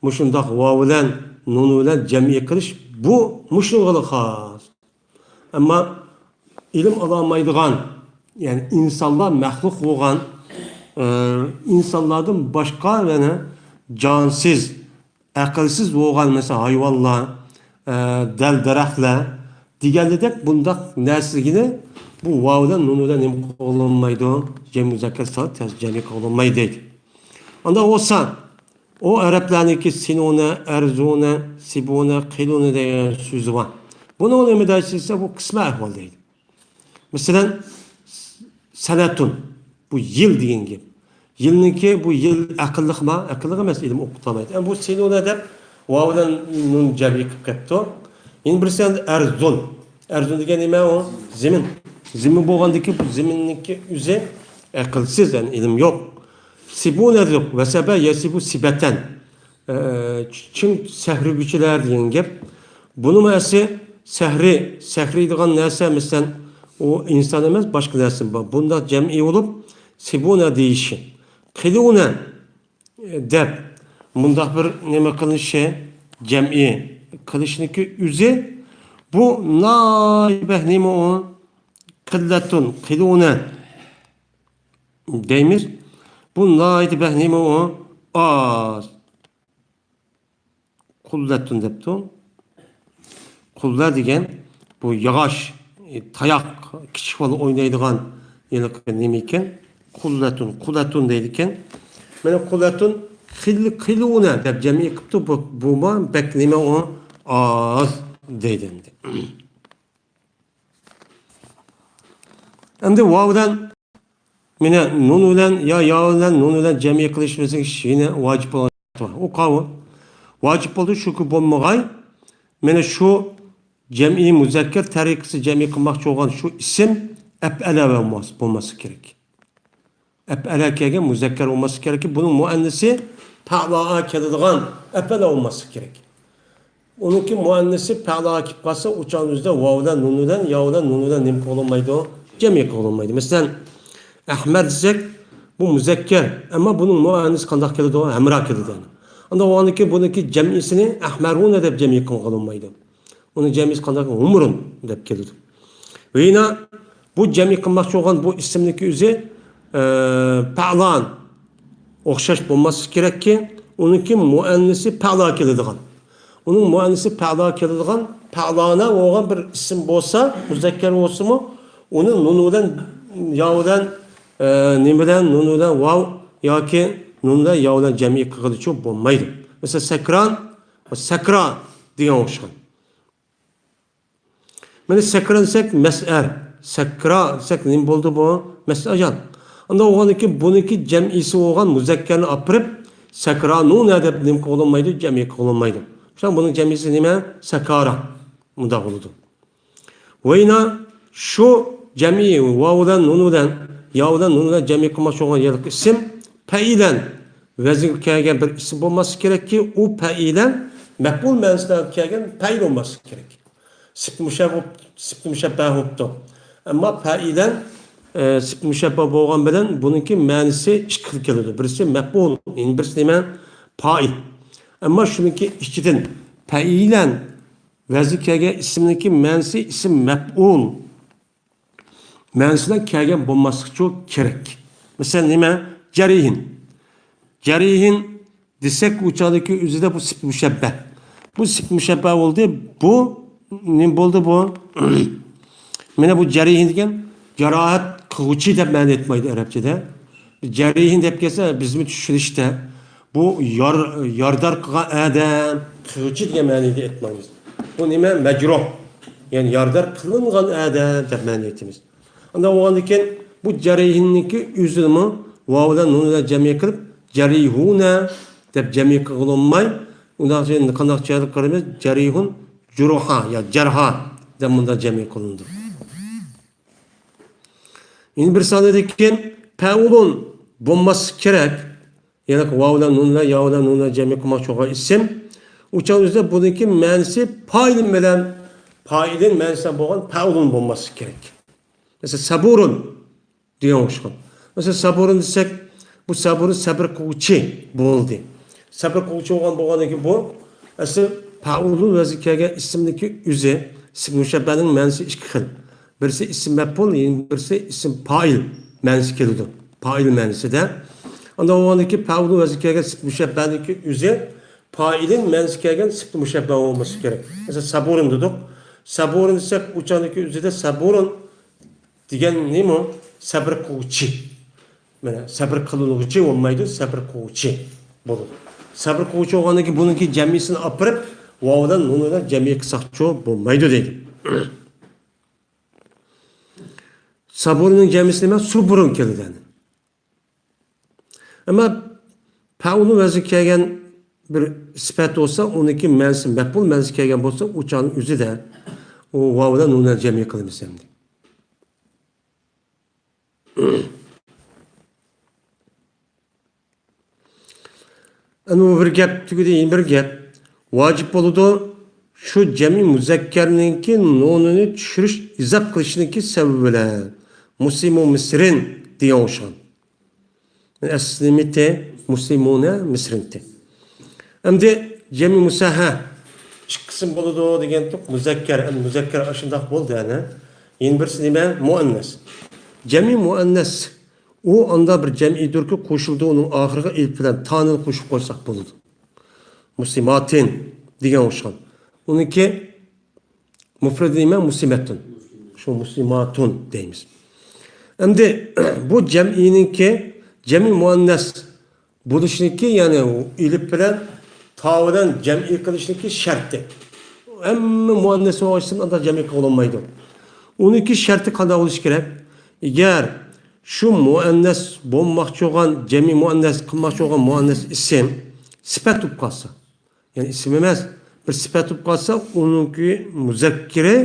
مۇشۇنداق ۋاۋ بىلەن، نۇن بىلەن جەمئىي قىلىش بۇ مۇشۇنىڭغىلا خاس. ئەمما ئىلىم ئالالمايدىغان، يەنى ئىنسانلار مەخلۇق بولغان، ئى، ئىنسانلاردىن باشقا يەنە جانسىز، ئەقىلسىز بولغان، مەسىلەن، ھايۋانلار، ئى، دەل-دەرەخلەر دېگەندەك بۇنداق نەرسىلىكىنى بۇ ۋاۋ بىلەن نۇن بىلەن نېمە قىلىنمايدۇ؟ جەمئىي مۇزەككەر سالىپ تەس-، جەمئىي قىلىنمايدۇ دەيدۇ. ئانداق بولسا، ئۇ ئەرەبلەرنىڭكى سىنۇنە، ئەرزۇنە، سىبۇنە، قىلۇنە دېگەن سۆزى بار. بۇنىڭ نېمە دەيسىز دېسە، بۇ قىسمەن ئەھۋال دەيدۇ. مەسىلەن، سەنەتۇن، بۇ يىل دېگەن گەپ. يىلنىڭكى، بۇ يىل ئەقىللىقما؟ ئەقىللىق ئەمەس، ئىلىم ئوقۇتالمايدۇ. ئەمما بۇ سىنۇنە دەپ ۋاۋ بىلەن نۇن جەمئىي قىلىپ قېپتۇ. يەنە بىرسى ئەرزۇن. ئەرزۇن دېگەن نېمە ئۇ؟ زېمىن. زېمىن بولغاندىكىن بۇ زېمىننىڭكى ئۆزى ئەقىلسىز، يەنى ئىلىم يوق. سىبۇنە دېدۇق، ۋەسەبە يەسىبۇ سىبەتەن. ئە، چىڭ سەھرىگۈچىلەر دېگەن گەپ. بۇنىمۇ ئەسلى سەھرى، سەھرىي دېگەن نەرسە، مەسىلەن، ئۇ ئىنسان ئەمەس، باشقا نەرسە بار. بۇنداق جەمئىي بولۇپ، سىبۇنە دېيىشى. قىلۇنە دەپ مۇنداق بىر نېمە قىلىنىشى، جەمئىي قىلىشنىكى ئۆزى، بۇ ناھايىتى بەك نېمە ئۇ؟ قىللەتۇن، قىلۇنە دەيمىز. بۇ ناھايىتى بەك نېمە ئۇ؟ ئاز. قۇللەتۇن دەپتۇ. قۇللە دېگەن بۇ ياغاچ، ئى، تاياق، كىچىك بالا ئوينايدىغان ھېلىقى نېمە ئىكەن؟ قۇللەتۇن، قۇلەتۇن دەيدىكەن. مانا قۇلەتۇن، قىل-، قىلۇنە دەپ جەمئىي قىپتۇ. بۇ، بۇمۇ بەك نېمە ئۇ؟ ئاز دەيدۇ ئەمدى. ئەمدى ۋاۋ بىلەن، مانا نۇن بىلەن يا يا بىلەن نۇن بىلەن جەمئىي قىلىش بىزنىڭ يەنە ۋاجىپ بولغان. ئۇ قاۋۇ ۋاجىپ بولدى، شۇكى بولمىغاي. مانا شۇ جەمئىي مۇزەككەر تەرىقىسى جەمئىي قىلماقچى بولغان شۇ ئىسىم ئەپئەلە بولماس-، بولماسلىقى كېرەك. ئەپئەلە كەلگەن مۇزەككەر بولماسلىقى كېرەككى، بۇنىڭ مۇئەننىسى پەئلائا كېلىدىغان ئەپئەلە بولماسلىقى كېرەك. ئۇنىڭكى مۇئەننىسى پەئلائا كېلىپ قالسا، ئۇ چاغنىڭ ئۆزىدە ۋاۋ بىلەن نۇن بىلەن يا بىلەن نۇن بىلەن نېمە قىلغىلى بولمايدۇ؟ جەمئىي قىلغىلى بولمايدۇ. مەسىلەن، ئەھمەر دېسەك، بۇ مۇزەككەر، ئەمما بۇنىڭ مۇئەننىسى قانداق كېلىدۇ؟ ھەمرا كېلىدۇ. ئاندىن بولغاندىن كېيىن بۇنىڭكى جەمئىسىنى ئەھمەرۇنە دەپ جەمئىي قىلغىلى بولمايدۇ. ئۇنىڭ جەمئىسى قانداق؟ ھۇمرۇن دەپ كېلىدۇ. ۋە يەنە بۇ جەمئىي قىلماقچى بولغان بۇ ئىسىمنىڭكى ئۆزى، ئە، پەئلان ئوخشاش بولماسلىقى كېرەككى، ئۇنىڭكى مۇئەننىسى پەئلا كېلىدىغان. ئۇنىڭ مۇئەننىسى پەئلا كېلىدىغان، پەئلانە بولغان بىر ئىسىم بولسا، مۇزەككەر بولسىمۇ، ئۇنى نۇن بىلەن، يا بىلەن، ئە، نېمە بىلەن، نۇن بىلەن ۋاۋ ياكى نۇن بىلەن يا بىلەن جەمئىي قىلغىلىچۇ بولمايدۇ. مەسىلەن، سەكران، سەكرا دېگەن ئوخشىغان. مانا سەكرا دېسەك، مەسئەر. سەكرا دېسەك، نېمە بولدى بۇ؟ مەسئەر ئايال. ئاندىن بولغاندىن كېيىن بۇنىڭكى جەمئىسى بولغان مۇزەككەرنى ئاپىرىپ، سەكرانۇنە دەپ نېمە قىلغىلى بولمايدۇ؟ جەمئىي قىلغىلى بولمايدۇ. شۇڭا بۇنىڭ جەمئىسى نېمە؟ سەكارا. مۇنداق بولىدۇ. ۋە يەنە شۇ جەمئىي ۋاۋ بىلەن نۇن بىلەن، يا بىلەن نۇن بىلەن جەمئىي قىلماقچى بولغان ھېلىقى ئىسىم پەئىلەن ۋەزنگە كەلگەن بىر ئىسىم بولماسلىقى كېرەككى، ئۇ پەئىلەن مەپئۇل مەنىسىدە كەلگەن پەئىل بولماسلىقى كېرەك. سىپت مۇشەببە، سىپت مۇشەببە بوپتۇ. ئەمما پەئىلەن، ئە، سىپت مۇشەببە بولغان بىلەن بۇنىڭكى مەنىسى ئىككى خىل كېلىدۇ. بىرسى مەپئۇل، يەنە بىرسى نېمە؟ پائىل. ئەمما شۇنىڭكى ئىچىدىن پەئىلەن ۋەزنگە كەلگەن ئىسىمنىڭكى مەنىسى ئىسىم مەپئۇل مەنىسىدە كەلگەن بولماسلىقچۇ كېرەك. مەسىلەن، نېمە؟ جەرىھىن. جەرىھىن دېسەك، ئۇ چاغدىكى ئۆزىدە بۇ سىپت مۇشەببە. بۇ سىپت مۇشەببە بولدى. بۇ نېمە بولدى بۇ؟ مانا بۇ جەرىھىن دېگەن جاراھەت قىلغۇچى دەپ مەنە ئېيتمايدۇ ئەرەبچىدە. جەرىھىن دەپ كەلسە، بىزمۇ چۈشىنىشتە بۇ يار-، ياردار قىلغان ئادەم، قىلغۇچى دېگەن مەنىدە ئېيتمايمىز. بۇ نېمە؟ مەجرۇھ. يەنى ياردار قىلىنغان ئادەم دەپ مەنە ئېيتىمىز. ئانداق بولغاندىن كېيىن بۇ جەرىھىننىڭكى ئۆزىنىمۇ ۋاۋ بىلەن نۇن بىلەن جەمئىي قىلىپ، جەرىھۇنە دەپ جەمئىي قىلغىلى بولماي، ئۇنداق قانداق جايدا قارايمىز؟ جەرىھۇن جۇرۇھا يا جەرھا دەپ مۇنداق جەمئىي قىلىنىدۇ. يەنە بىر سانىدىكى پەئۇلۇن بولماسلىقى كېرەك. يەنى ۋاۋ بىلەن نۇن بىلەن، يا بىلەن نۇن بىلەن جەمئىي قىلماقچى بولغان ئىسىم. ئۇ چاغ ئۆزىدە بۇنىڭكى مەنىسى پائىلىن بىلەن، پائىلىن مەنىسى بولغان پەئۇلۇن بولماسلىقى كېرەك. مەسىلەن، سەبۇرۇن دېگەن ئوخشىغان. مەسىلەن، سەبۇرۇن دېسەك، بۇ سەبۇرۇن سەبىر قىلغۇچى بولدى. سەبىر قىلغۇچى بولغان، بولغاندىن كېيىن بۇ ئەسلى پەئۇلۇن ۋەزنى كەلگەن ئىسىمنىڭكى ئۆزى، ئىسىم مۇشەببەنىڭ مەنىسى ئىككى خىل. بىرسى ئىسىم مەپئۇل، يەنە بىرسى ئىسىم پائىل مەنىسى كېلىدۇ. پائىل مەنىسىدە. ئانداق بولغاندىن كېيىن پەئۇلۇن ۋەزنى كەلگەن ئىسىم مۇشەببەنىڭكى ئۆزى پائىلىن مەنىسى كەلگەن سىپت مۇشەببە بولماسلىقى كېرەك. مەسىلەن، سەبۇرۇن دېدۇق. سەبۇرۇن دېسەك، ئۇ چاغدىكى ئۆزىدە سەبۇرۇن دېگەن نېمە؟ سەبىر قىلغۇچى. مانا، سەبىر قىلىنغۇچى بولمايدۇ، سەبىر قىلغۇچى بولىدۇ. سەبىر قىلغۇچى بولغاندىن كېيىن بۇنىڭكى جەمئىيسىنى ئاپىرىپ، ۋاۋ بىلەن نۇن بىلەن جەمئىي قىلساقچۇ بولمايدۇ دەيدۇ. سەبۇرنىڭ جەمئىيسى نېمە؟ سۇبۇرۇن كېلىدۇ يەنى. ئەمما پەئۇلۇن ۋەزنى كەلگەن بىر سۈپەت بولسا، ئۇنىڭكى مەنىسى مەپئۇل مەنىسى كەلگەن بولسا، ئۇ چاغنىڭ ئۆزىدە ئۇ ۋاۋ بىلەن نۇن بىلەن جەمئىي قىلىمىز ئەمدى. ئەنە بۇ بىر گەپ تۈگىدى، يەنە بىر گەپ. ۋاجىپ بولىدۇ، شۇ جەمئىي مۇزەككەرنىڭكى نۇنىنى چۈشۈرۈش، ئىزاپ قىلىشنىڭكى سەۋەبى بىلەن. مۇسلىمۇ مىسرىن دېگەن ئوخشىغان. ئەسلىمىتى مۇسلىمۇنە مىسرىنتى. ئەمدى جەمئىي مۇسەھھە ئىككى قىسىم بولىدۇ دېگەنتۇق، مۇزەككەر، ئەمدى مۇزەككەر ئاشۇنداق بولدى ئەنە. يەنە بىرسى نېمە؟ مۇئەننەس. جەمئىي مۇئەننەس ئۇ ئاندا بىر جەمئىيدۇركى، قوشۇلىدۇ ئۇنىڭ ئاخىرىغا ئېلىپ بىلەن تانىنى قوشۇپ قويساق بولىدۇ. مۇسلىماتىن. دېگەن ئوخشىغان. ئۇنىڭكى مۇپرىدى نېمە؟ مۇسلىمەتۇن. شۇ مۇسلىماتۇن دەيمىز. ئەمدى بۇ جەمئىنىڭكى، جەمئى مۇئەننەس بولۇشنىڭكى، يەنى ئېلىپ بىلەن تا بىلەن جەمئىي قىلىشنىڭكى شەرتى. ھەممە مۇئەننەس بولغان ئىسىمنى ئانداق جەمئىي قىلغىلى بولمايدۇ. ئۇنىڭكى شەرتى قانداق بولۇشى كېرەك؟ ئەگەر شۇ مۇئەننەس بولماقچى بولغان، جەمئىي مۇئەننەس قىلماقچى بولغان مۇئەننەس ئىسىم سۈپەت بولۇپ قالسا، يەنى ئىسىم ئەمەس، بىر سۈپەت بولۇپ قالسا، ئۇنىڭكى مۇزەككىرى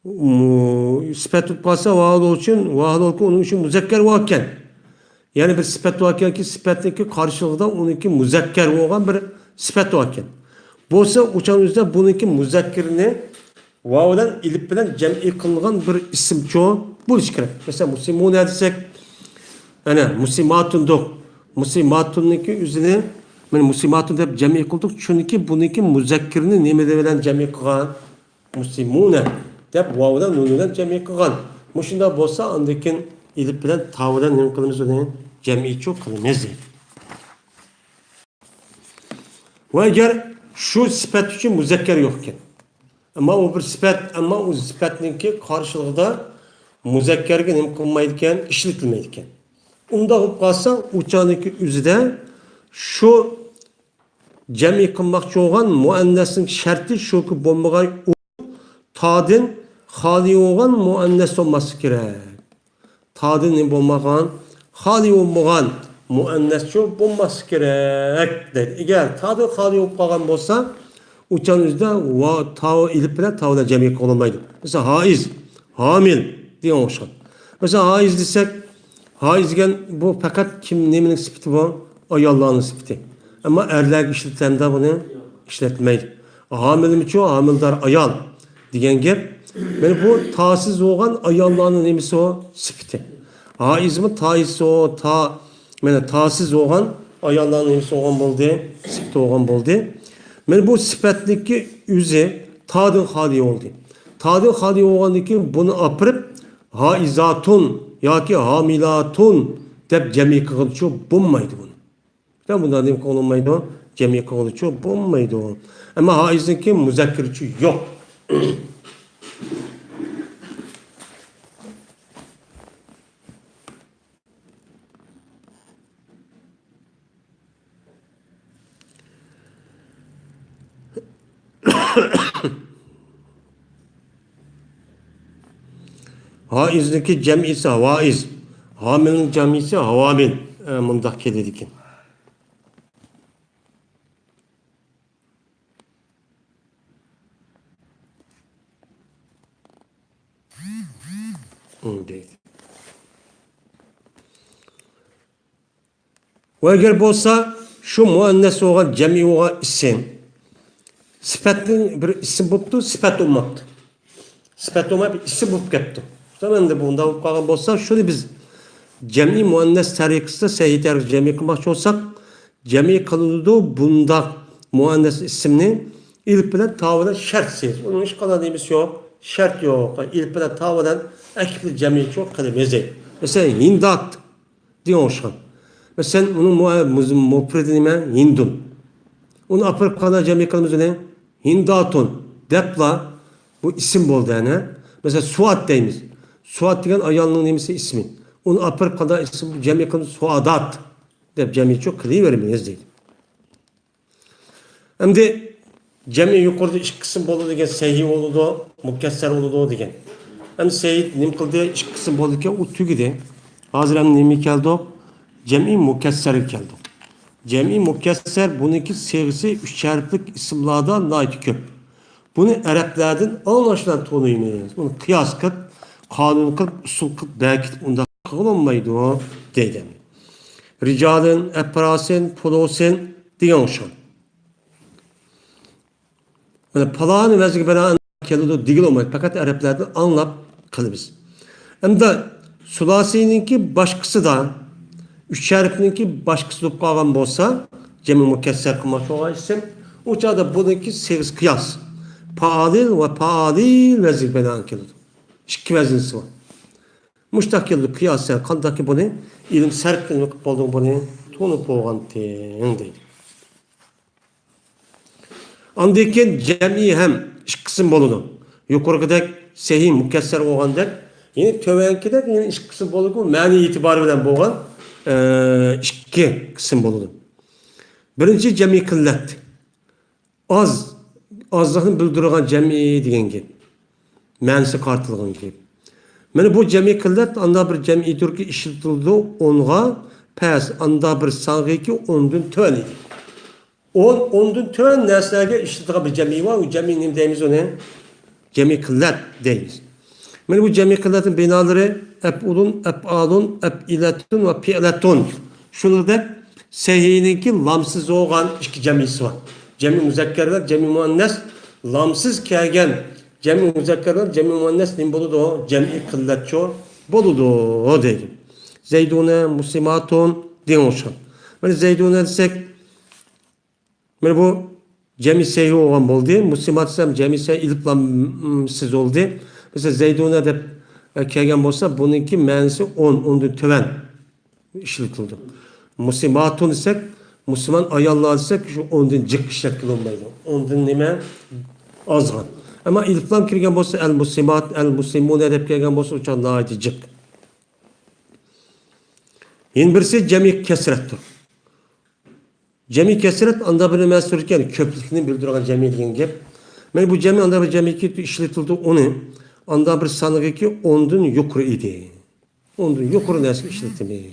مۇ-، سۈپەت بولۇپ قالسا، ۋاھالۇ ئۈچۈن، ۋاھالۇكى ئۇنىڭ ئۈچۈن مۇزەككەر بولغانىكەن. يەنى بىر سۈپەت باركەنكى، سۈپەتنىڭكى قارشىلىقىدا ئۇنىڭكى مۇزەككەر بولغان بىر سۈپەت باركەن. بولسا، ئۇ چاغنىڭ ئۆزىدە بۇنىڭكى مۇزەككىرىنى ۋاۋ بىلەن ئېلىپ بىلەن جەمئىي قىلىنغان بىر ئىسىمچۇ بولۇشى كېرەك. مەسىلەن، مۇسلىمۇنە دېسەك، ئەنە، مۇسلىماتۇن دېدۇق. مۇسلىماتۇننىڭكى ئۆزىنى، مانا، مۇسلىماتۇن دەپ جەمئىي قىلدۇق. چۈنكى بۇنىڭكى مۇزەككىرىنى نېمە بىلەن جەمئىي قىلغان؟ مۇسلىمۇنە دەپ ۋاۋ بىلەن نۇن بىلەن جەمئىي قىلغان. مۇشۇنداق بولسا، ئاندىن كېيىن ئېلىپ بىلەن تا بىلەن نېمە قىلىمىز؟ ئۇنى جەمئىيچۇ قىلىمىز. ۋە ئەگەر شۇ سۈپەت ئۈچۈن مۇزەككەر يوق ئىكەن، ئەمما ئۇ بىر سۈپەت، ئەمما ئۇ سۈپەتنىڭكى قارشىلىقىدا مۇزەككەرگە نېمە قىلمايدىكەن؟ ئىشلىتىلمەيدىكەن. ئۇنداق بولۇپ قالسا، ئۇ چاغنىڭكى ئۆزىدە شۇ جەمئىي قىلماقچى بولغان مۇئەننەسنىڭ شەرتى شۇكى، بولمىغاي ئۇ تادىن خالىي بولغان مۇئەننەس بولماسلىقى كېرەك. تادىن نېمە بولمىغان؟ خالىي بولمىغان مۇئەننەسچۇ بولماسلىقى كېرەك دەيدۇ. ئەگەر تادىن خالىي بولۇپ قالغان بولسا، ئۇ چاغنىڭ ئۆزىدە ۋا-، تا ئېلىپ بىلەن تا بىلەن جەمئىي قىلغىلى بولمايدۇ. مەسىلەن، ھائىز، ھامىل دېگەن ئوخشاش. مەسىلەن، ھائىز دېسەك، ھائىز دېگەن بۇ پەقەت كىم، نېمىنىڭ سۈپىتى بۇ؟ ئاياللارنىڭ سۈپىتى. ئەمما ئەرلەرگە ئىشلىتىلەمدۇ بۇنى؟ ئىشلەتمەيدۇ. ھامىلىمىچۇ؟ ھامىلىدار ئايال دېگەن گەپ. مانا بۇ تاسىز بولغان ئاياللارنىڭ نېمىسى ئۇ؟ سۈپىتى. ھائىزمۇ تائىز ئۇ، تا-، مانا تاسىز بولغان ئاياللارنىڭ نېمىسى بولغان بولدى؟ سۈپىتى بولغان بولدى. مانا بۇ سۈپەتنىڭكى ئۆزى تادىن خالىي بولدى. تادىن خالىي بولغاندىن كېيىن بۇنى ئاپىرىپ ھائىزاتۇن ياكى ھامىلاتۇن دەپ جەمئىي قىلغىلىچۇ بولمايدۇ بۇنى. يا بۇنداق نېمە قىلغىلى بولمايدۇ؟ جەمئىي قىلغىلىچۇ بولمايدۇ. ئەمما ھائىزنىڭكى مۇزەككىرىچۇ يوق. ھائىزنىڭكى جەمئىسى ھاۋائىز، ھامىلنىڭ جەمئىسى ھاۋامىل. ئە، مۇنداق كېلىدىكەن. ئۇ دەيدۇ. ۋە ئەگەر بولسا شۇ مۇئەننەس بولغان، جەمئىي بولغان ئىسىم، سۈپەتنىڭ بىر ئىسىم بوپتۇ، سۈپەت بولماپتۇ. سۈپەت بولماي بىر ئىسىم بولۇپ كەپتۇ. شۇنداق ئەمدى بۇنداق بولۇپ قالغان بولسا، شۇنى بىز جەمئىي مۇئەننەس تەرىقىسىدە سەھىھ تەرىقىدە جەمئىي قىلماقچى بولساق، جەمئىي قىلىنىدۇ بۇنداق مۇئەننەس ئىسىمنى ئېلىپ بىلەن تا بىلەن شەرتسىز. ئۇنىڭ ھېچقانداق نېمىسى يوق، شەرت يوق. ئېلىپ بىلەن تا بىلەن ئەكىپلىك جەمئىيچۇ قىلىمىز. مەسىلەن، ھىندات دېگەن ئوخشىغان. مەسىلەن، ئۇنىڭ مۇ-، مۇز-، مۇپرىدى نېمە؟ ھىندۇن. ئۇنى ئاپىرىپ قانداق جەمئىي قىلىمىز ئۇنى؟ ھىنداتۇن دەپلا بۇ ئىسىم بولدى، ئەنە. مەسىلەن، سۇئات دەيمىز. سۇئات دېگەن ئايالنىڭ نېمىسى؟ ئىسمى. ئۇنى ئاپىرىپ قانداق ئىسىم جەمئىي قىلىمىز؟ سۇئادات دەپ جەمئىيچۇ قىلىۋېرىمىز دەيدۇ. ئەمدى جەمئىي يۇقىرىدا ئىككى قىسىم بولىدۇ دېگەن، سەھىھ بولىدۇ، مۇكەسسەر بولىدۇ دېگەن. ئەمدى سەھىھ نېمە قىلدى؟ ئىككى قىسىم بولىدىكەن، ئۇ تۈگىدى. ھازىر ئەمدى نېمىگە كەلدۇق؟ جەمئىي مۇكەسسەرگە كەلدۇق. جەمئىي مۇكەسسەر، بۇنىڭكى سىيغىسى ئۈچ ھەرپلىك ئىسىملاردا ناھايىتى كۆپ. بۇنى ئەرەبلەردىن ئاڭلاش بىلەن تونۇيمىز. بۇنى قىياس قىلىپ، قانۇن قىلىپ، ئۇسۇل قىلىپ، بەركىتىپ ئۇنداق قىلغىلى بولمايدۇ دەيدۇ. رىجالىن، ئەپراسىن، پۇلۇسىن دېگەن ئوخشاش. مانا پالان ۋەزنگە بىنائەن كېلىدۇ دېگىلى بولمايدۇ. پەقەت ئەرەبلەردىن ئاڭلاپ قىلىمىز. ئەمدى سۇلاسىينىڭكى باشقىسىدا، ئۈچ ھەرپنىڭكى باشقىسى بولۇپ قالغان بولسا، جەمئىي مۇكەسسەر قىلماقچى بولغان ئىسىم، ئۇ چاغدا بۇنىڭكى سىيغىسى قىياس. پائالىل ۋە پائالىل ۋەزنگە بىنائەن كېلىدۇ. ئىككى ۋەزنىسى بار. مۇشتاق كېلىدۇ قىياسەن، قانداقكى بۇنى ئىلىم سەرپتىن ئوقۇپ بولدۇڭ، بۇنى تونۇپ بولغانتىڭ دەيدۇ. ئاندىن كېيىن جەمئىي ھەم ئىككى قىسىم بولىدۇ. يۇقىرىقىدەك سەھىھ مۇكەسسەر بولغاندەك، يەنى تۆۋەنكىدەك يەنە ئىككى قىسىم بولىدۇ. مەنە ئېتىبارى بىلەن بولغان، ئە، ئىككى قىسىم بولىدۇ. بىرىنچى جەمئىي قىللەت. ئاز، ئازلىقنى بىلدۈرىدىغان جەمئىي دېگەن گەپ. مەنىسى قارىتىلغان گەپ. مانا بۇ جەمئىي قىللەت ئاندا بىر جەمئىيدۇركى ئىشلىتىلىدۇ ئونغا پەس، ئاندا بىر سانغىكى ئوندىن تۆۋەن ئىدى. ئون، ئوندىن تۆۋەن نەرسىلەرگە ئىشلىتىدىغان بىر جەمئىي بار. ئۇ جەمئىي نېمە دەيمىز ئۇنى؟ جەمئىي قىللەت دەيمىز. مانا بۇ جەمئىي قىللەتنىڭ بىنالىرى ئەپئۇلۇن، ئەپئالۇن، ئەپئىلەتۇن ۋە پىئلەتۇن. شۇنىڭدەك سەھىھنىڭكى لامسىز بولغان ئىككى جەمئىيسى بار. جەمئىي مۇزەككەر بىلەن جەمئىي مۇئەننەس. لامسىز كەلگەن جەمئىي مۇزەككەر بىلەن جەمئىي مۇئەننەس نېمە بولىدۇ؟ جەمئىي قىللەتچۇ بولىدۇ دەيدۇ. زەيدۇنە، مۇسلىماتۇن دېگەن ئوخشىغان. مانا زەيدۇنە دېسەك، مانا بۇ جەمئىي سەھىھ بولغان بولدى. مۇسلىمات دېسەم جەمئىي سەھىھ ئېلىپلامسىز بولدى. مەسىلەن، زەيدۇنە دەپ، ئە، كەلگەن بولسا، بۇنىڭكى مەنىسى ئون، ئوندىن تۆۋەن ئىشلىتىلىدۇ. مۇسلىماتۇن دېسەك، مۇسۇلمان ئاياللار دېسەك، شۇ ئوندىن جىق ئىشلەتكىلى بولمايدۇ. ئوندىن نېمە؟ ئازغان. ئەمما ئېلىپلام كىرگەن بولسا، ئەل مۇسلىمات، ئەل مۇسلىمۇنە دەپ كەلگەن بولسا، ئۇ چاغ ناھايىتى جىق. يەنە بىرسى جەمئىي كەسرەتتۇر. جەمئىي كەسرەت ئاندا بىر نېمە سۈرىدىكەن، كۆپلۈكنى بىلدۈرىدىغان جەمئىي دېگەن گەپ. مانا بۇ جەمئىي ئاندا بىر جەمئىيكى ئىشلىتىلدى ئۇنى. ئاندا بىر سانغىكى ئوندىن يۇقىرى ئىدى. ئوندىن يۇقىرى نەرسىگە ئىشلىتىمىز.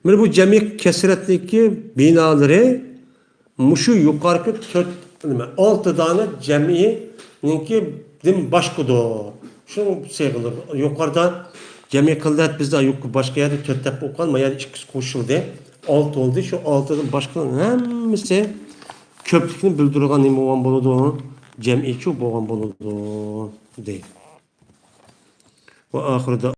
مانا بۇ جەمئىي كەسرەتنىڭكى بىنالىرى مۇشۇ يۇقىرىقى تۆت، نېمە، ئالتە دانە جەمئىينىڭكىدىن باشقىدۇر. شۇ سىيغىلىرى يۇقىرىدا جەمئىي قىللەت بىزدە يۇق-، باشقا يەردە تۆت دەپ ئوقۇغان، ما يەردە ئىككىسى قوشۇلدى. ئالتە بولدى. شۇ ئالتىدىن باشقىنىڭ ھەممىسى كۆپلۈكنى بىلدۈرىدىغان نېمە بولغان بولىدۇ؟ جەمئىيچۇ بولغان بولىدۇ، دەيدۇ. ۋە ئاخىرىدا